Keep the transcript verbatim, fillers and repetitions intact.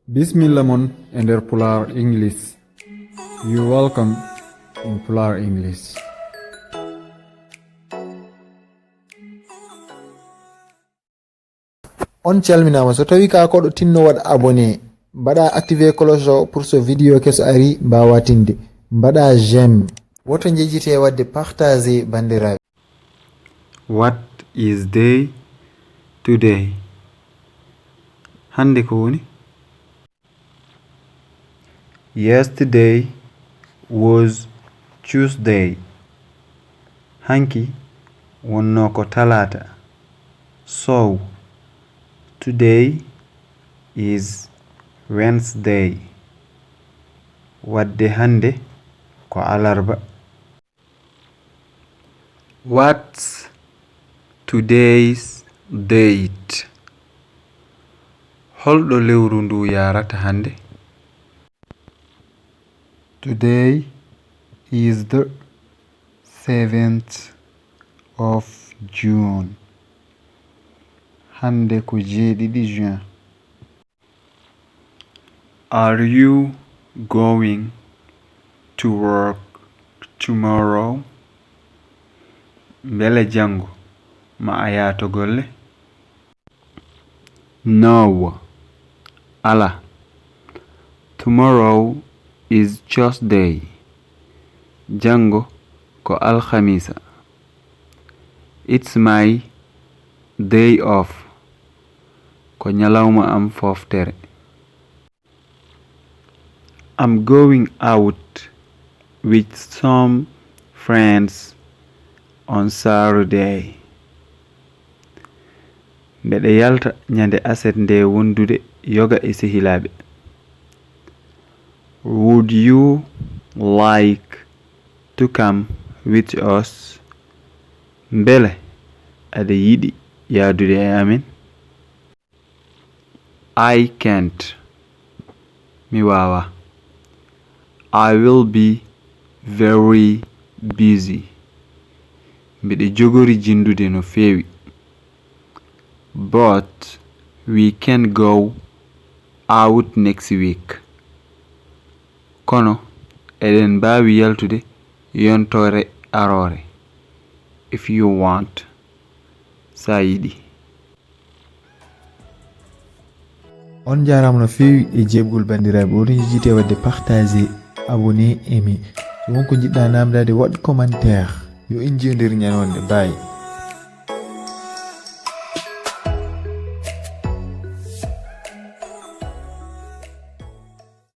Bismilla mon e nder Pulaar English. You welcome in Pulaar English. On calminaama. So tawi ka koɗo tinno waɗ abonné, mbaɗa activé cloche o pour so vidéo keso ari mbawa tinde. Mbaɗa j'aime. Woto njejjite wadde partagé bandiraɓe. What is day today? Hannde ko woni? Yesterday was Tuesday. Hanki wonno ko talaata. So, today is Wednesday. Wadde hannde ko alarba. What's today's date? Holɗo lewru ndu yarata hannde? Today is the seventh of June. Hannde ko jeeɗiɗi juin. Are you going to work tomorrow? Mbele janngo ma a yaato golle? No. Ala. Tomorrow is Tuesday. Janngo ko alhamisa. It's my day off. Ko ñalawma am fooftere. I'm going out with some friends on Saturday. Mbeɗa yalta ñande aset nde wondude yoga e sehilaaɓe. Would you like to come with us? Mbele aɗa yiɗi yaadude e amen? I can't. Mi wawa. I will be very busy. Mbiɗa jogori jindude no feewi. But we can go out next week. Kono eɗen mbaawi yaltude yontoore aroore. If you want. Sa yiɗi. On njaaraama no feewi e jeeɓgol banndiraaɓe. Oɗon njejjite waɗde partagé, abonné, aimé. So wonko njiɗɗa namdaade, waɗ commentaire. Yo en njiyodir ñande wonde. Bye.